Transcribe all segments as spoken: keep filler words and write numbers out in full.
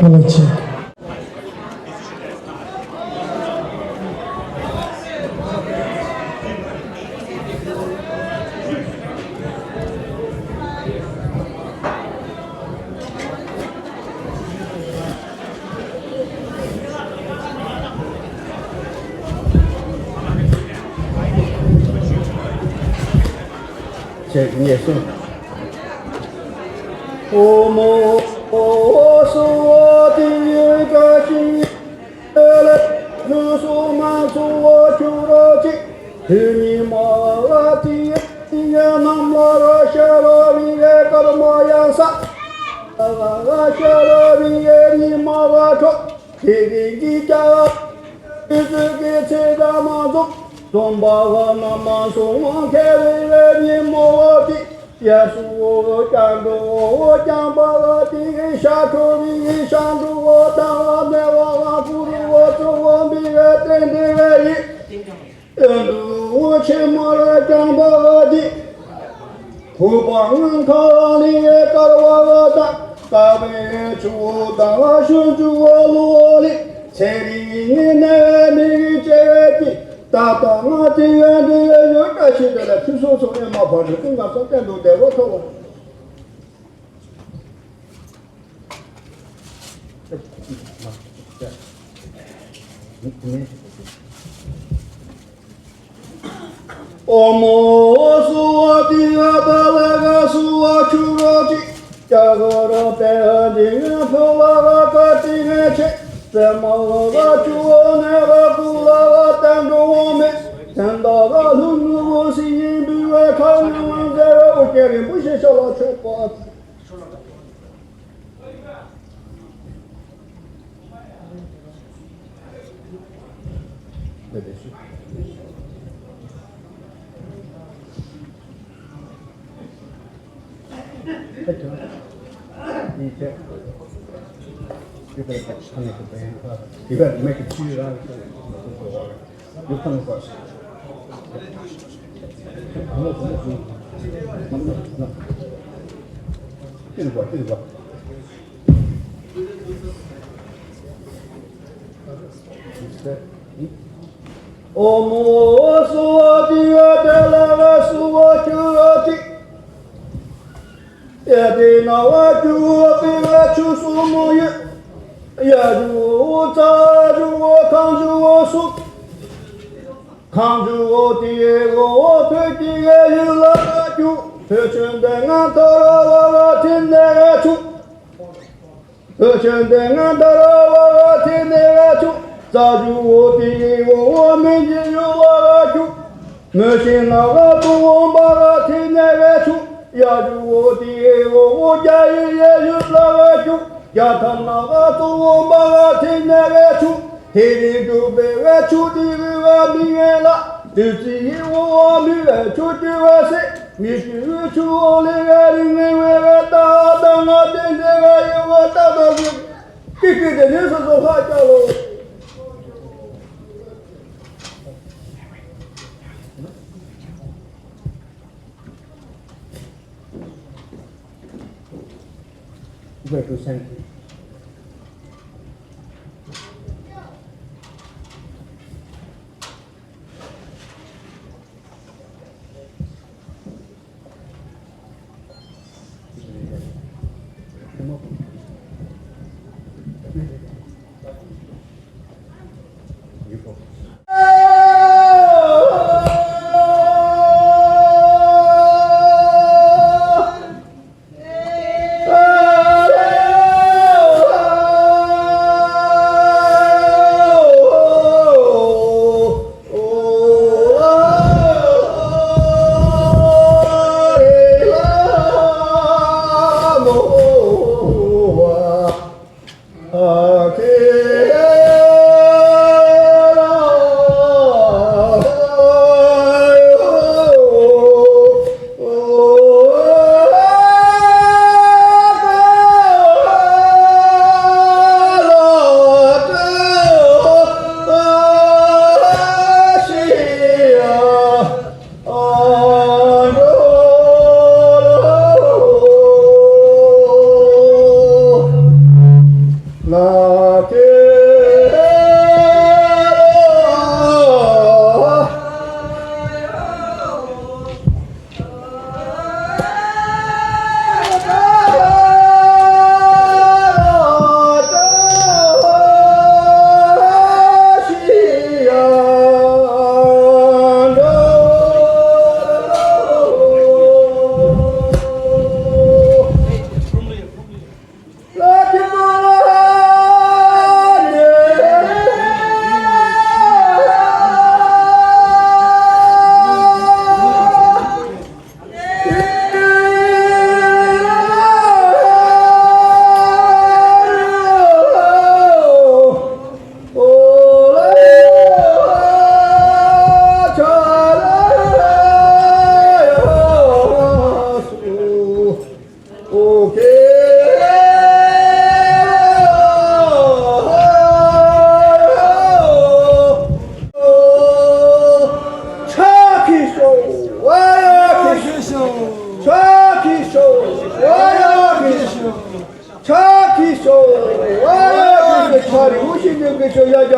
ཨ་ལ་ཆེ། ཅེས་ངེས་སོ། ཨོ་མོ་ཨོ་སོ་ཨོ་དེ་ཡི་བཀའ་བཞིན་ལས་ལུས་སོ་མ་སོ་ཨོ་ཁྱོད་རོ་ཅིག་དེ་ཉིད་མ་ལ་དེ་ཡི་ཉེ་རྣམས་ལ་ར་ཤ་ར་བི་ཡེ་ཀར་མ་ཡང་ས་ལ་ཤ་ར་བི་ཡེ་ཉི་མ་ལ་ཁྲོ། དེ་རིང་གི་རྒྱལ་བ་ཁྱེད་ཚོའི་གི་ཚེ་ག་མ་རྫོགས་རྩོམ་པ་བ་ན་མ་སོང་མཁས་པའི་ཉིན་མོ་བ་དེ། ཡ་སུ་བོ་ཀྱང་འགྲོ་བོ་ཀྱང་པ་བ་དེ་གི་ཤ་ཁྲོ་བའི་ཤ་འགྲོ་བོ་དང་བ་མེ་བ་བ་ཀུ་རུ་བོ་གཙོ་བོ་འབི་བའི་རྟེན་འབྲེལ་བའི་ཡིན། ཨེ་འདུ་བོ་ཆེན་མོ་ལ་ཀྱང་པ་བ་དེ། ཁུ་པང་ཁ་ལི་ཡེ་ཀར་བ་བ་དང་ཀ་བེ་ཆུ་བོ་དང་ཤུན་ཆུ་བོ་ལུ་བོ་ལི་ཚེ་རིང་ངི་ནེ་མི་གི་ཅེ་བེ་ཏི་ད་ད་ང་ཏི་ཡ་འདི་ཡ་ཡོད་ཀ་ཤི་དེ་ལ་ཁྱི་སོ་སོ་ཨེ་མ་ཕ་རི་ཀུན་ག་ས་བསྟན་དུ་བདེ་བ་ཐོབ། ཨོ་མོ་སུ་བ་དི་ཡ་ད་ལ་ག་སུ་བ་ཆུ་རོ་ཅི་ཀྱ་ག་ར་པེ་ཧ་འཇི་ཡ་ཕོ་ལ་ག་ཀ་ཏི་ངེ་ཆེ་སེ་མ་ལ་ག་ཆུ་བོ་ནེ་ག་ཀུ་ལ་ག་ཏན་འགྲོ་བོ་མེ་སེན་ད་ག་ལྷུ་ནུ་བོ་སི་ཡིན་བི་བེ་ཁ་ཡུ་མ་མཛེ་བེ་ཨོ་ཀེ་རིན་པོ་ཆེ་ཤ་ལ་ཆོག་པ། ཨོ་མོ་སུ་བ་དི་ཡ་དེ་ལ་ལ་སུ་བ་ཁྱུ་ར་ཅིག་ཡ་དེ་ན་བ་ཁྱུ་བ་པི་བ་ཆུ་སུ་མོ་ཡུ་ཡ་ཇུ་བོ་ཙ་ཇུ་བོ་ཁང་ཇུ་བོ་སུ། ཁང་ཇུ་བོ་དེའི་འོ་བོ་བོད་ཀྱི་ཡ་ཡུལ་ལ་ར་ཁྱུ་བོད་ཆེན་དེ་ང་ཐོ་ར་བ་བ་ཐི་ནེ་ར་ཁྱུ། བོད་ཆེན་དེ་ང་ད་ར་བ་བ་ཐི་ནེ་ར་ཁྱུ། རྩ་ཇུ་བོ་དེའི་འོ་བོ་མི་འཇི་ཡུལ་ལ་ར་ཁྱུ། མོས་ཤིང་ནགས་ལ་ཏུ་འོང་པ་ལ་ཐི་ནེ་རེ་ཆུ། ཡ་ཇུ་བོ་དེ་འོ་བོ་རྒྱ་ཡི་ཡེ་ཡུལ་ལ་རེ་ཆུ། རྒྱ་ཐམ་ནགས་ལ་ཏུ་འོང་པ་ལ་ཐི་ནེ་རེ་ཆུ། དེ་རིང་དུ་བེ་རེ་ཆུ་དེ་རི་བ་མི་ངན་ལ། དུས་ཚིགས་ཡི་འོ་བོ་མི་རེ་ཆུ་དེ་རེ་སེ། མི་ཆུ་ཆུ་འོ་ལི་རེ་རི་ངན་བེ་རེ་ད་ད་ང་དེ་འདྲེ་རེ་ཡི་བ་ད་ད་ཟི། ཀི་ཀི་དེ་ནི་སོ་སོ་ཧ་ཅག་ལོ། Where to send?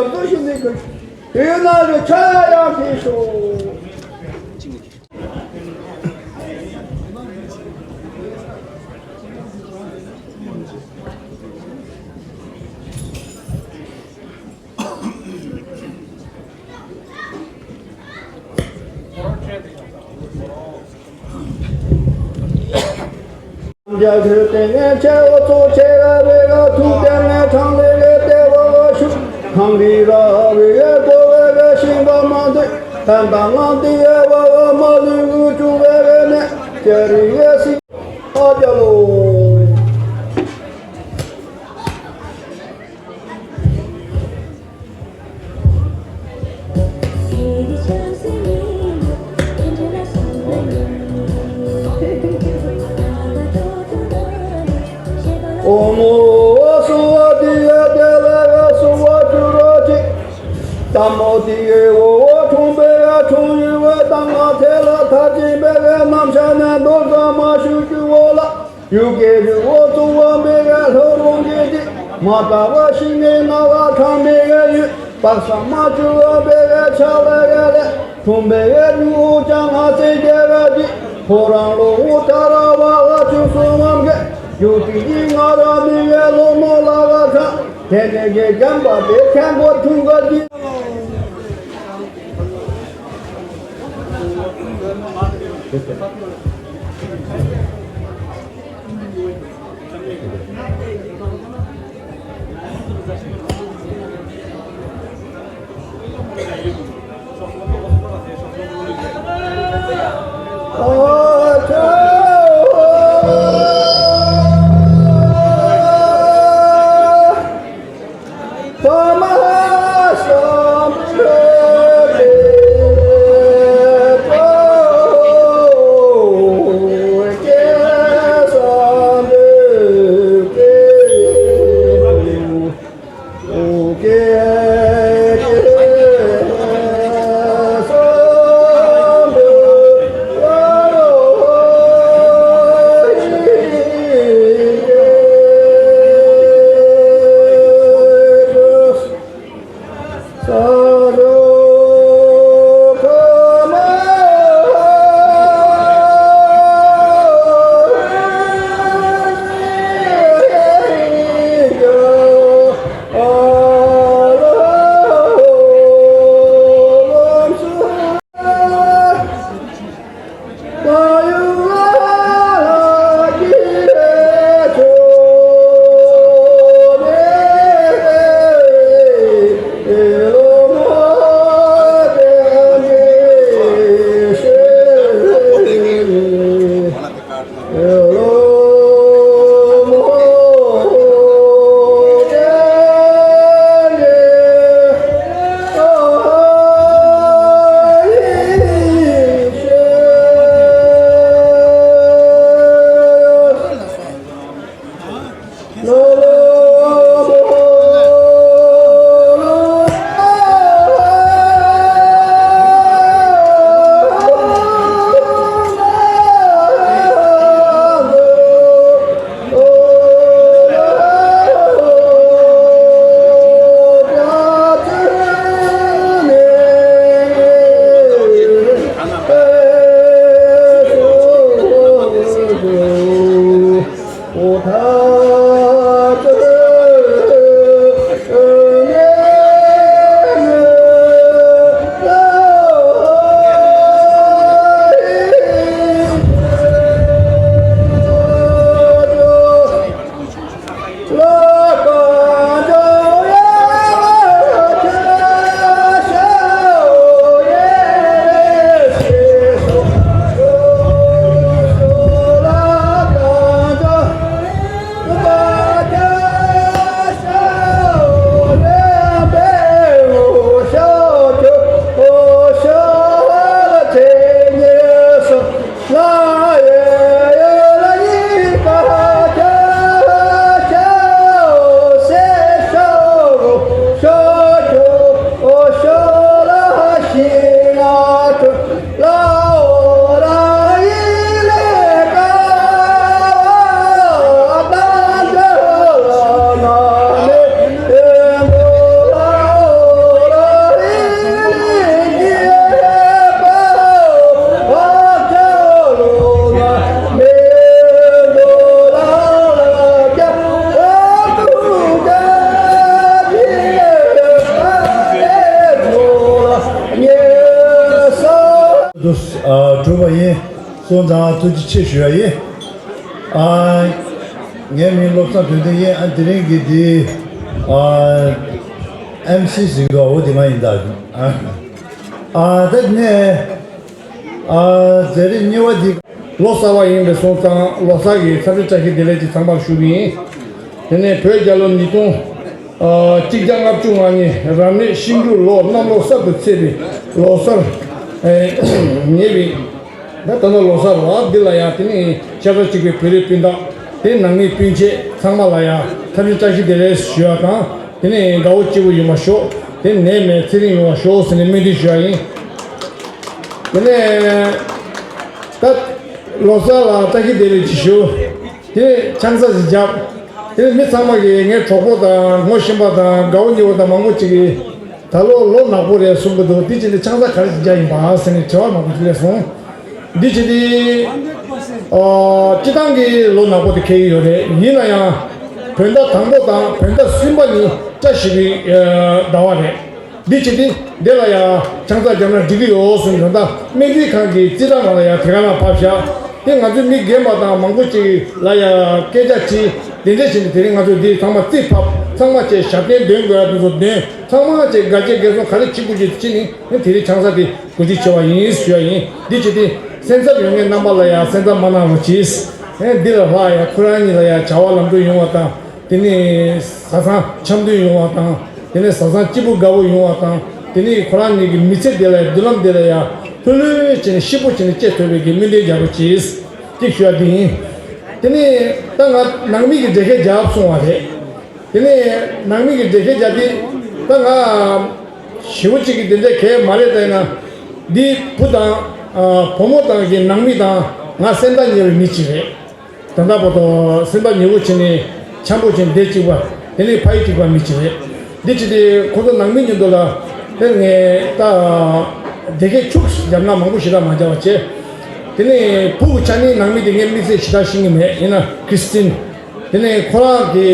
ཚོ་ཞིག་འདི་ཀུན་དུས་ན་རུ་ཆ་ཡང་ཕེབས་ཤོག་རྒྱ་གར་ཏེ་ངན་ཆེ་འོ་ཚོ་ཆེ་ར་བེ་ར་ཐུག་ཏེ་ངན་ཁྲང་ལེ་རེ་ཏེ་བ་བ་ཤུ་ཁང་རི་ར་བེ་རེ་པོ་བེ་རེ་ཤིང་བ་མ་འདི་ཐན་ཏང་ང་འདི་ཡ་བ་བ་མ་ལུས་ངུ་ཅུང་བེ་རེ་ནེ་ཅེ་རི་ཡེ་སི་ཨ་ཇ་ལོ། ཨོ་མོ་སུ་བ་དི་ཡ་དེ་ལ་ཡ་སུ་བ་ཅུ་རོ་ཅི། ཏ་མོ་དི་ཡེ་འོ་འོ་ཁྲུང་བེ་ཡ་ཁྲུང་ཡུ་བེ་ཏང་ང་ཐེ་ལ་ཐ་ཅི་བེ་ཡ་ནམ་ཤ་ནེ་དོ་ཟ་མ་ཤུ་ཅུ་འོ་ལ། ཡུ་གེ་རུ་འོ་ཙུ་བ་བེ་གེ་ལྷོ་རོང་གེ་ཏི། མ་ཏ་བ་ཤི་ངེ་ན་བ་ཁྲང་བེ་གེ་ཡུ། པ་ས་མ་ཅུ་བ་བེ་གེ་ཆ་ལེ་གེ་ལེ། ཁྲུང་བེ་གེ་ཡུ་འོ་ཅང་ང་ཚེ་གེ་གེ་ཏི། ཁོ་རང་ལོ་འོ་ཏ་ར་བ་ལ་ཅུ་སུ་བམ་གེ། ཡུ་ཏི་ཡི་ང་ར་བེ་གེ་ལོ་མོ་ལ་བ་ཁྲང་། དེ་ནེ་གེ་གམ་པ་དེ་ཁན་གོ་ཁྲུང་ག་ཏི། སོང་ཙང་ཐུགས་རྗེ་ཆེ་ཞུ་ཡ་ཡིན། ཨ། ངའི་མིང་བློ་བཟང་དོན་ལྡན་ཡིན། ཨ། དེ་རིང་གི་འདི། ཨ། ཨེམ་སི་ཟིན་འགྲོ་འོ་དེ་ང་ཡིན་ད། ཨ། ཨ། ད་ནས། ཨ། མཛད་རིམ་གཉིས་པ་འདི། ལོ་གསར་བ་ཡིན་པས་སོང་ཙང་ལོ་གསར་གྱི་འཚམས་འདྲི་བཀྲ་ཤིས་བདེ་ལེགས་ཀྱི་ཚང་མར་ཞུ་གི་ཡིན། དེ་ནས་བོད་རྒྱལ་ལོ་ཉིས་སྟོང་། ཨ། གཅིག་བརྒྱ་ལྔ་བཅུ་ང་གཉིས་རབ་གནས་ཤིང་འབྲུག་ལོ་གནམ་ལོ་གསར་དུ་ཚེས་པའི་ལོ་གསར། ཨེ། ཉེ་བའི། ད་ད་ལྟ་ལོ་གསར་རོ་འདི་ལ་ཡང་དེ་ནས་ཤ་ཚ་གཅིག་པའི་བོད་རིགས་སྤུན་ཟླ། དེ་ནང་མི་སྤུན་མཆེད་ཚང་མ་ལ་ཡང་འཚམས་འདྲི་བཀྲ་ཤིས་བདེ་ལེགས་ཞུ་བ་དང་། དེ་ནས་དགའ་བོ་སྐྱིད་པོ་ཡོང་བ་ཤོག་དེ་ནད་མེད་ཚེ་རིང་ཡོང་བ་ཤོག་ཟེར་ནས་སྨོན་འདུན་ཞུ་བ་ཡིན། དེ་ནས་ད་ལོ་གསར་ལ་བཀྲ་ཤིས་བདེ་ལེགས་ཅིག་ཞུ། དེ་ཆང་ས་ཞིག་བརྒྱབ། དེ་ནས་མི་ཚང་མ་གིས་ངའི་གྲོགས་པོ་དང་ངོ་ཤེས་པ་དང་དགའ་བོ་ཉེ་བོ་དང་མང་པོ་ཅིག་གིས། ད་ལོ་ལོ་ནག་པོ་རེད་གསུང་གི་འདུག་འདི་བྱས་ཏེ་ཆང་ས་ག་རེ་ཞིག་བརྒྱབ་ཡིན་པ་ཟེར་ནས་དྲི་བ་མང་པོ་ཞིག་སླེབས་སོང་། འདི་བྱས་ཏེ། ཨ། སྤྱི་བཏང་གི་ལོ་ནག་པོ་དེ་འཁེལ་གྱི་ཡོད་རེད། ཡིན་ན་ཡང་། བོད་ཟླ་དང་པོ་དང་བོད་ཟླ་གསུམ་པ་ནི་བཀྲ་ཤིས་པའི། ཨ། ཟླ་བ་རེད། འདི་བྱས་ཏེ་འདི་ལ་ཡང་ཆང་ས་བརྒྱབ་ན་འགྲིག་གི་ཡོད་གསུངས། ད་ལྟ་སྨན་རྩིས་ཁང་གི་རྩིས་ཁྲ་ནང་ལ་ཡང་དེ་ག་ནང་ཕབ་བཞག་དེ་ང་ཚོའི་མི་རྒན་པ་དང་མང་པོ་ཅིག་ལ་ཡང་སྐད་ཆ་དྲིས། དེ་འདྲ་བྱས་ནས་དེ་རིང་ང་ཚོས་འདི་ཚང་མ་རྩིས་ཕབ། ཚང་མ་བཅས་ཞབས་བརྟན་འདོན་དགོས་ཡ་དེ་ཚོ་འདོན། ཚང་མ་བཅས་དགའ་སྐྱིད་རྒན་གསོ་ག་རེ་བྱེད་དགོས་ཀྱི་བྱེད་ནས་དེ་རིང་ཆང་ས་དེ་གོ་སྒྲིག་བྱས་པ་ཡིན་ཞུ་ཡ་ཡིན། འདི་བྱས་ཏེ་སེམས་འཚབ་ཡོད་མཁན་རྣམ་པ་ལ་ཡང་སེམས་འཚབ་མ་གནང་རོགས་གྱིས། ཨེ། འདི་ལ་ལྷག་ཡ་ཁོ་རང་གཉིས་ལ་ཡང་བྱ་བ་ལམ་འགྲོ་ཡོང་བ་དང་། དེ་ནས་བཟའ་ཚང་འཆམ་མཐུན་ཡོང་བ་དང་། དེ་ནས་བཟའ་ཚང་སྐྱིད་པོ་དགའ་བོ་ཡོང་བ་དང་། དེ་ནས་ཁོ་རང་གཉིས་ཀྱི་མི་ཚེ་དེ་ལ་མདུན་ལམ་དེ་ལ་ཡང་ལྷོད་ལྷོད་བྱས་ནས་སྐྱིད་པོ་བྱས་ནས་སྐྱེལ་ཐུབ་པའི་གི་སྨོན་འདུན་རྒྱག་རོགས་གྱིས། ཅིག་ཞུ་བ་དེ་ཡིན། དེ་ནས་ད་ང་ནང་མི་གི་འབྲས་སྐད་རྒྱབ་སོང་བ་རེད། དེ་ནས་ནང་མི་གི་འབྲས་སྐད་རྒྱབ་དེ་ད་ང་ཞེ་པོ་ཅིག་གི་དེ་འདྲ་གལ་མ་རེད། ད་ཡིན་ན་འདི་བུ་དང་། ཨ། བུ་མོ་དང་གི་ནང་མི་དང་ང་སེམས་ཐག་ཉེ་བའི་མི་གཅིག་རེད། ད་ལྟ་བར་དུ་སེམས་པ་ཉེ་བོ་བྱས་ནས་འཆམ་པོ་བྱས་ནས་བསྡད་གཅིག་པ། དེ་ནས་ཕ་ཡུལ་གཅིག་པ་མི་གཅིག་རེད། འདི་བྱས་ཏེ་ཁོ་ཚོ་ནང་མི་མཉམ་དུ་ལ་དེ་ངས་ད་དེ་གས་ཁྱུག་བརྒྱབ་ན་མང་པོ་ཞེ་དྲག་མ་བརྒྱབ་པ་བྱས། དེ་ནས་བུ་གི་ཆ་ནས་ནང་མི་དེ་ངས་དམིགས་བསལ་ཞེ་དྲག་ཤེས་ཀྱི་མེད། ཡིན་ན་ཁྲིས་ཏིན། དེ་ནས་ཁོ་རང་གི་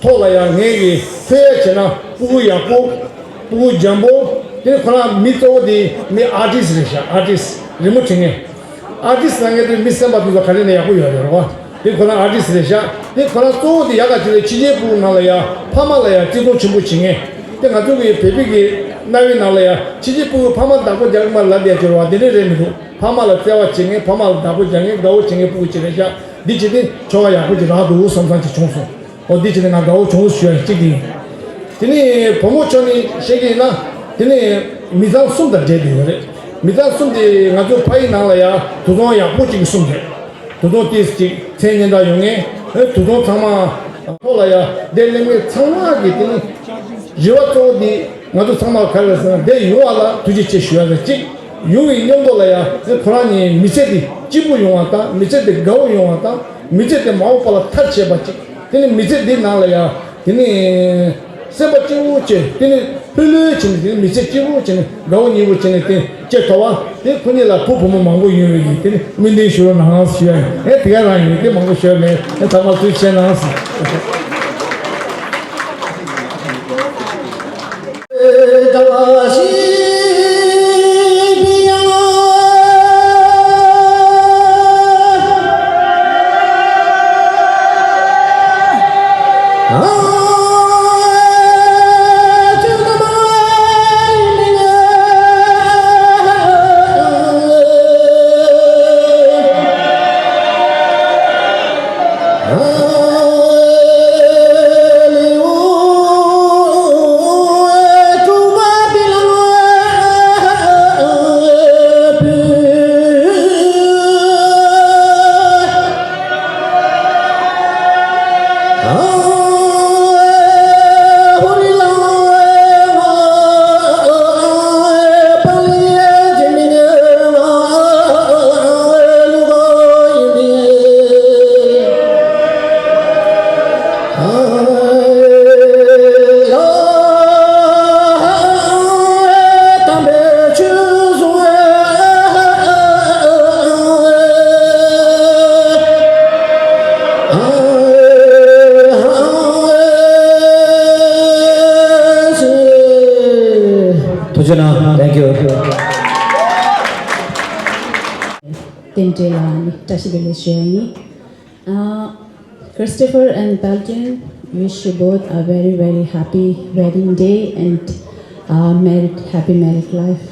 ཐོག་ལ་ཡང་ངས་ཀྱི་ཧྥེ་ཡ་བྱས་ན་སྤུ་གུ་ཡག་པོ། སྤུ་གུ་འཇམ་པོ། དེ་ནས་ཁོ་རང་མི་གཙོ་བོ་དེ་མི་ཨར་ཊིསི་རེད་ཤག་ཨར་ཊིསི་རི་མོ་འབྲི་མཁན། ཨར་ཊིསི་ལབ་མཁན་དེ་མི་སེམས་པ་དེ་ཚོ་ག་རེ་ནས་ཡག་པོ་ཡོད་རེད་རོ། དེ་ཁོ་རང་ཨར་ཊིསི་རེད་ཤག་དེ་ཁོ་རང་གཙོ་བོ་དེ་ཡག་ག་ཅིག་རེད། ཕྱི་རྒྱལ་སྤུ་གུ་ནང་ལ་ཡ་ཕ་མ་ལ་ཡ་བརྩི་མཐོང་ཆེན་པོ་བྱེད་མཁན། དེ་ང་ཚོ་གི་བོད་པའི་གི་རྣ་བའི་ནང་ལ་ཡ་ཕྱི་རྒྱལ་སྤུ་གུ་ཕ་མ་བདག་པོ་རྒྱག་མ་ལབ་ཡ་ཅིག་རེད་བ། དེ་འདྲ་རེད་མི་འདུག་ཕ་མ་ལ་བརྩེ་བ་བྱེད་མཁན། ཕ་མ་ལ་བདག་པོ་རྒྱག་མཁན། དགའ་བོ་བྱེད་མཁན་སྤུ་གུ་ཅིག་རེད་ཤག་འདི་བྱེད་དུས་ཁྱོ་ག་ཡག་པོ་ཅིག་རག་འདུག་བསམ་བསམ་ཅིག་བྱུང་སོང་། འོ་འདི་བྱས་ནས་ང་དགའ་བོ་བྱུང་ཞུ་ཡ་གཅིག་དེ་ཡིན། དེ་ནས་བུ་མོ་ཁྱོད་ནས་བཤད་ཀྱི་ཡིན་ན། དེ་ནས་མི་ཚང་གསུམ་དང་འབྲེལ་བསྡད་ཡོད་རེད། མི་ཚང་གསུམ་དེ་ང་ཚོ་ཕ་ཡུལ་ནང་ལ་ཡ་དུད་ཚང་ཡག་པོ་གཅིག་གི་གསུམ་རེད། དུད་ཚང་ཏིས་གཅིག་མཚན་སྙན་གྲགས་ཡོད་མཁན། ཨེ། དུད་ཚང་ཚང་མ་ཐོག་ལ་ཡ་བསྡད་སླེབས་མཁན་ཚང་མ་གི་དེ་ནི་རེ་བ་གཙོ་བོ་དེ་ང་ཚོ་ཚང་མ་ག་རེ་ཟེར་ན་བསྡད་ཡོང་བ་ལ་ཐུགས་རྗེ་ཆེ་ཞུ་ཡ་རེད་གཅིག་ཡོང་བའི་སྙིང་པོ་ལ་ཡང་ཁོ་རང་གཉིས་མི་ཚེ་འདི་སྐྱིད་པོ་ཡོང་བ་དང་། མི་ཚེ་འདི་དགའ་བོ་ཡོང་བ་དང་། མི་ཚེ་འདི་མ་འོངས་པ་ལ་མཐར་ཕྱིན་པ་ཅིག་དེ་ནི་མི་ཚེ་འདི་ནང་ལ་ཡང་དེ་ནི་སེམས་པ་སྐྱིད་པོ་བྱས། དེ་ནི་ལྷོད་ལྷོད་བྱས་ནས། དེ་ནི་མི་ཚེ་སྐྱིད་པོ་བྱས་ནས་དགའ་བོ་ཉེ་བོ་བྱས་ནས་དེ་སྐྱེལ་ཐུབ་པ། དེ་ཁོ་གཉིས་ལ་བུ་བུ་མོ་མང་པོ་ཡོང་བའི་གི་དེ་ནི་སྨོན་འདུན་ཞུ་རོགས་གནང་ཞུ་ཡ་ཡིན། ཨེ། དེ་ག་རང་ཡིན། དེ་མང་པོ་ཞུ་ཡ་མེད། ཨེ། ཚང་མ་ཐུགས་རྗེ་གནང་ཟེར། ཐུགས་རྗེ་གནང་། Thank you། འབྲེལ་ལ་ནི་བཀྲ་ཤིས་བདེ་ལེགས་ཞུ་ཡ་ཡིན། Uh, Christopher and Dalton, wish you both a very, very happy wedding day and uh, married, happy married life.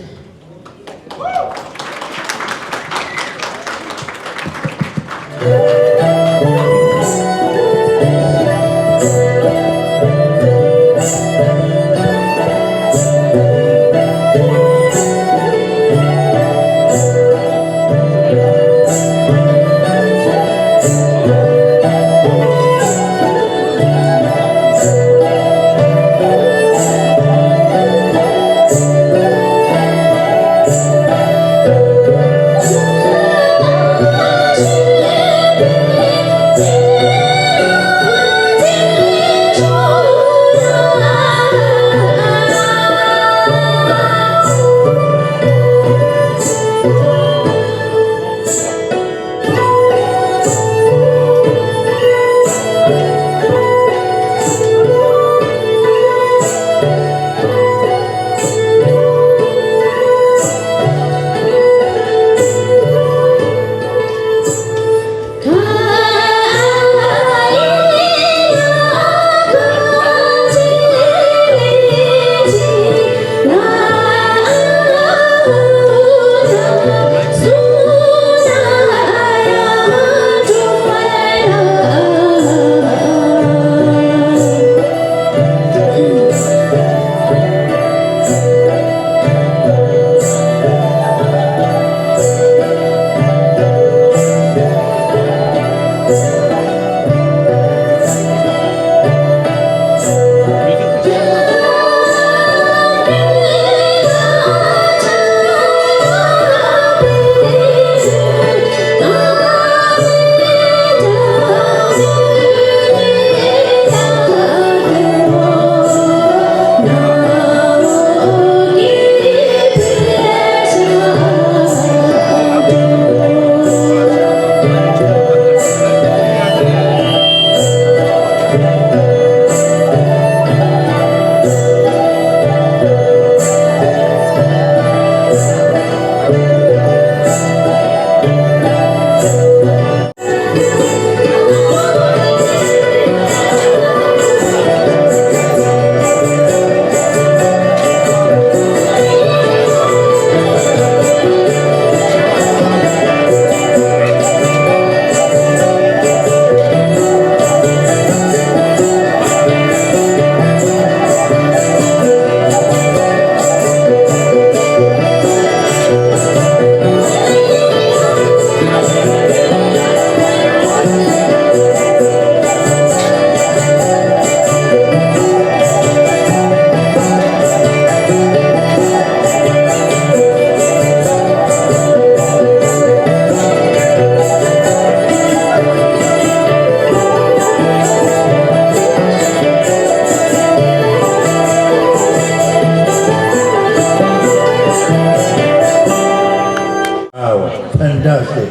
ཨའོ། ཕན་དྲག་སྟེ།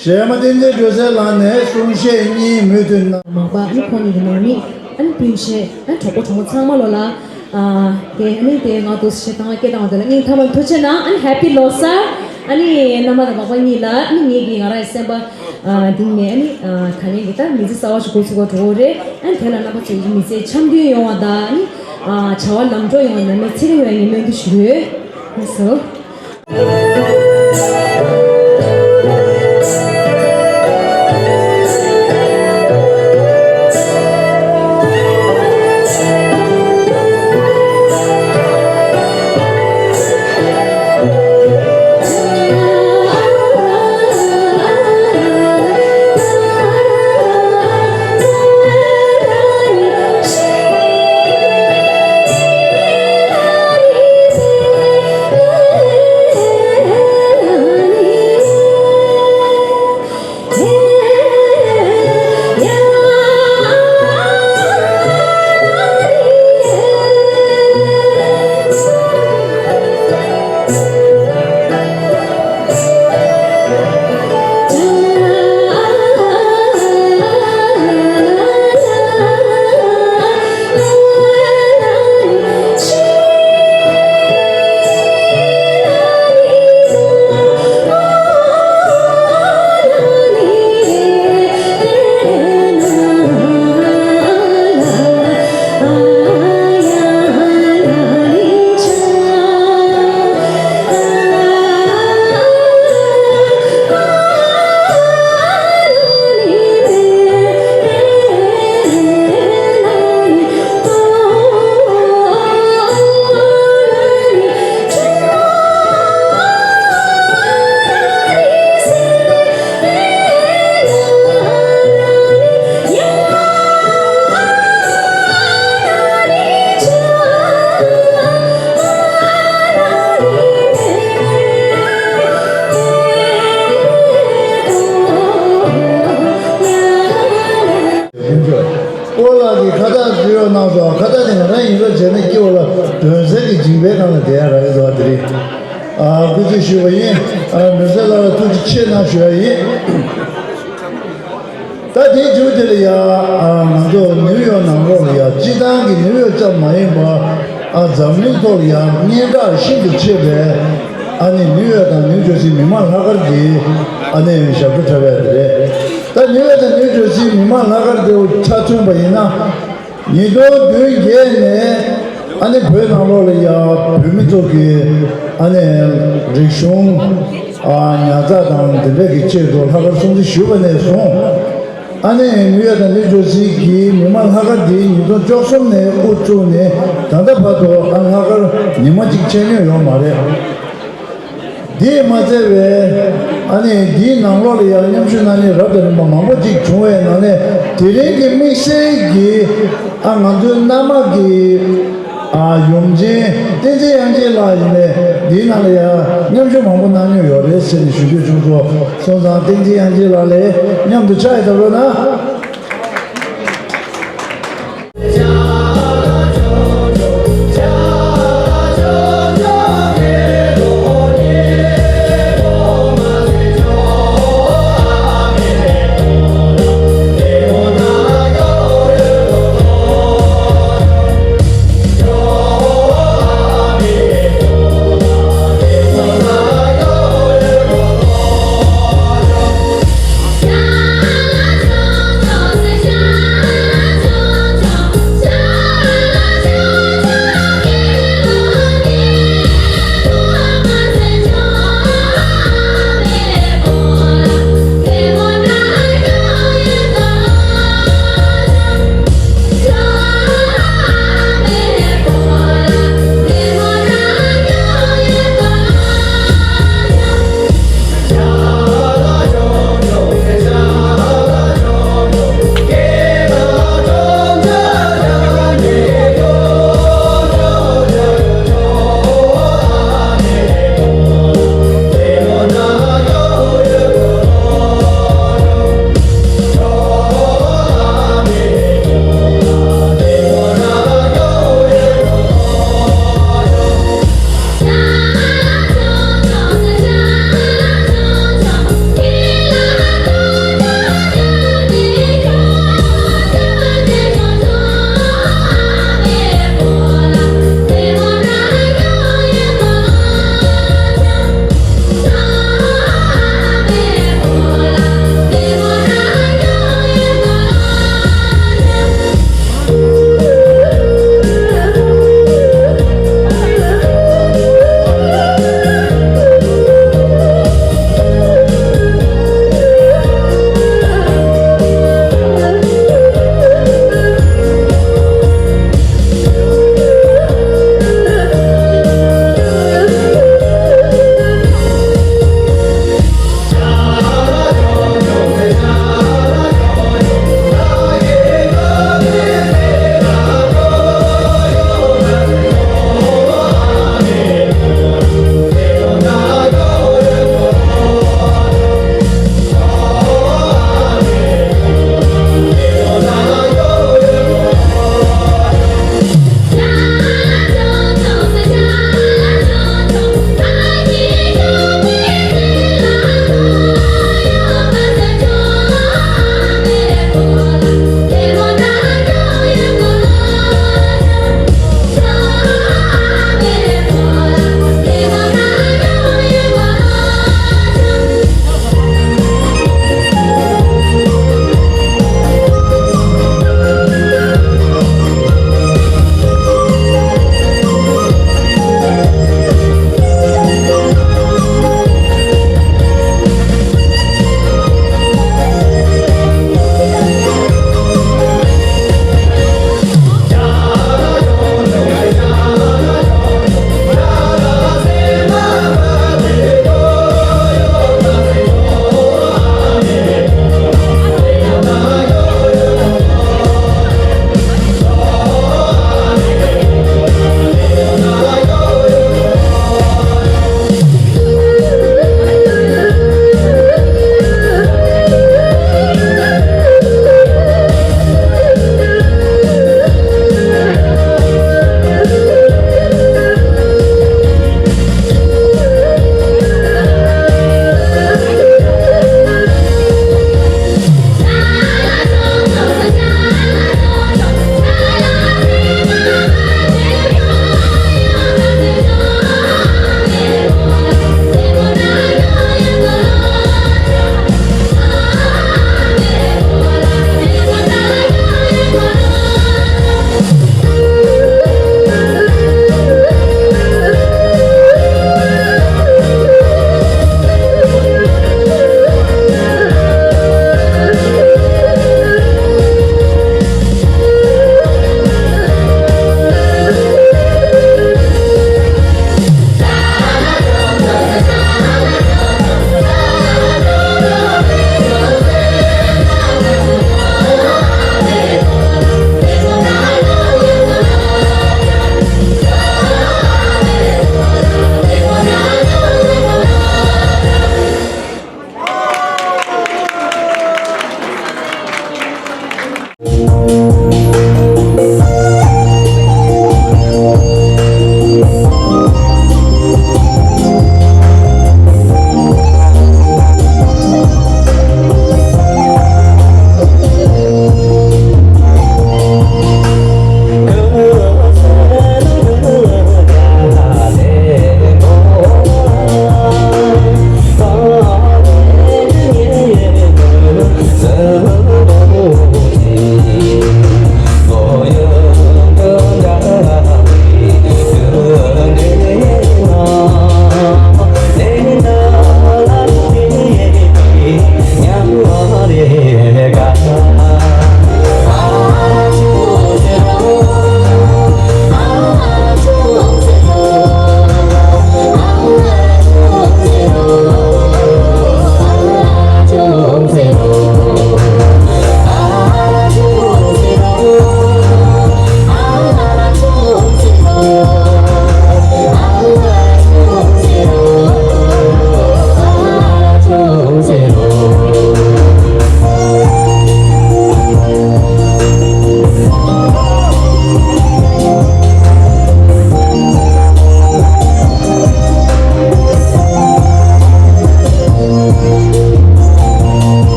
གཞས་མ་བསྟན་འཛིན་སྒྲོལ་གསལ་ལགས་ནས་གསུང་བཤད་གཉིས་མུ་མཐུད་གནང་། མང་པ་ཨ་ནི་ཁོང་གཉིས་ཀྱི་ནང་མི་ཨ་ནི་སྤུན་མཆེད་ཨ་ནི་གྲོགས་པོ་གྲོགས་མོ་ཚང་མ་ལོ་ལ་ཨ་དེ་ཨ་ནི་དེ་ང་དུ་གཞས་བཏང་བ་སྐད་བཏང་བ་དེ་ལ་སྙིང་ཐག་པ་ནས་ཐུགས་རྗེ་གནང་། ཨ་ནི་ཧེ་པི་ལོ་གསར། ཨ་ནི་མནའ་མ་དང་པགས་པ་གཉིས་ལ་ཨ་ནི་ངེད་ཀྱི་ང་རང་གི་སེམས་པ་ཨ་འདི་ནས་ཨ་ནི་ཨ་ད་ལན་གྱི་ད་མི་ཚེ་གསར་བ་ཞིག་འགོ་ཚུགས་པ་འགྲོ་གི་རེད། ཨ་ནི་དེ་ལ་རྣམ་པ་ཚོ་ཡི་མི་ཚེ་འཆམ་མཐུན་ཡོང་བ་དང་ཨ་ནི་ཨ་བྱ་བ་ལམ་འགྲོ་ཡོང་བ་ནན་མོ་ཚེ་རིང་ཡོང་བའི་སྨོན་འདུན་ཞུ་གི་ཡོད། ལགས་སོ། ལགས་ཀྱིས་ཁ་བཏགས་སྤྲོད་གཡོག་གནང་སོང་། ཁ་བཏགས་དེ་ང་རང་ཡིན་ལ་བྱས་ན་སྐྱེ་བོ་ལ་དོན་གསལ་གྱི་སྦྱིན་པའི་ནང་ལ་བསྡད་ཡ་རག་གི་འདུག་བ། དེ་རིང་ཨ་སྐུ་ཚེ་ཞུས་པ་ཡིན། ཨ་མི་སེར་ལགས་ལ་ཐུགས་རྗེ་ཆེ་གནང་ཞུ་ཡ་ཡིན། ད་དེའི་མཇུག་དེ་ལ་ཡ་ཨ་ང་ཚོ་ནིའུ་ཡོག་ནང་ལོགས་ལ་ཡ་སྤྱི་བཏང་གི་ནིའུ་ཡོག་ཙམ་མ་ཡིན་པ་ཨ་འཛམ་གླིང་ཐོག་ལ་ཡ་སྙན་གྲགས་ཤིན་ཏུ་ཆེ་བའི་ཨ་ནི་ནིའུ་ཡོག་དང་ནིའུ་ཇར་སི་མི་མང་ལྷག་དཀར་གྱི་ཨ་ནི་ཞབས་བྲོ་འཁྲབ་ཡ་དེ་རེད། ད་ནིའུ་ཡོག་དང་ནིའུ་ཇར་སི་མི་མང་ལྷག་དཀར་དེ་ཆ་མཚོན་པ་ཡིན་ན། ཉིས་སྟོང་བདུན་བརྒྱད་ནས་ཨ་ནི་བོད་ནང་ལོགས་ལ་ཡ་བོད་མི་ཚོ་གི་ཨ་ནི་རིག་གཞུང་ཨ་ཉར་ཚགས་དང་དེ་འདྲ་གི་ཆེད་དུ་ལྷག་དཀར་སྲུང་བརྩི་ཞུས་པ་ནས་བཟུང་། ཨ་ནི་ནིའུ་ཡོག་དང་ནིའུ་ཇར་སི་གི་མི་མང་ལྷག་དཀར་འདི་ཉིས་སྟོང་བཅུ་གསུམ་ནས་དབུ་བཙུགས་ནས་ད་ལྟ་བར་དུ་ཨ་ལྷག་དཀར་ཉི་མ་གཅིག་ཆད་མྱོང་ཡོད་མ་རེད། དེས་མ་ཚད་པའི་ཨ་ནི་འདིའི་ནང་ལོགས་ལ་ཡང་མཉམ་ཞུགས་གནང་མཁན་རབ་དང་རིམ་པ་མང་པོ་ཅིག་བྱུང་བའི་ནང་ནས་དེ་རིང་གི་དམིགས་བསལ་གྱི་ཨ་ང་ཚོའི་མནའ་མ་གི་ཨ་ཡུམ་ཆེན་བསྟན་འཛིན་དབྱངས་ཅན་ལགས་ཡིན་ནས་འདིའི་ནང་ལ་ཡང་མཉམ་ཞུགས་མང་པོ་གནང་མྱོང་ཡོད་རེད་ཟེར་ནས་ཞུ་རྒྱུ་བྱུང་སོང་། སོང་ཙང་བསྟན་འཛིན་དབྱངས་ཅན་ལགས་ལ་མཉམ་དུ་ཕྱག་ཡིས་བརྡབ་རོགས་གནང་།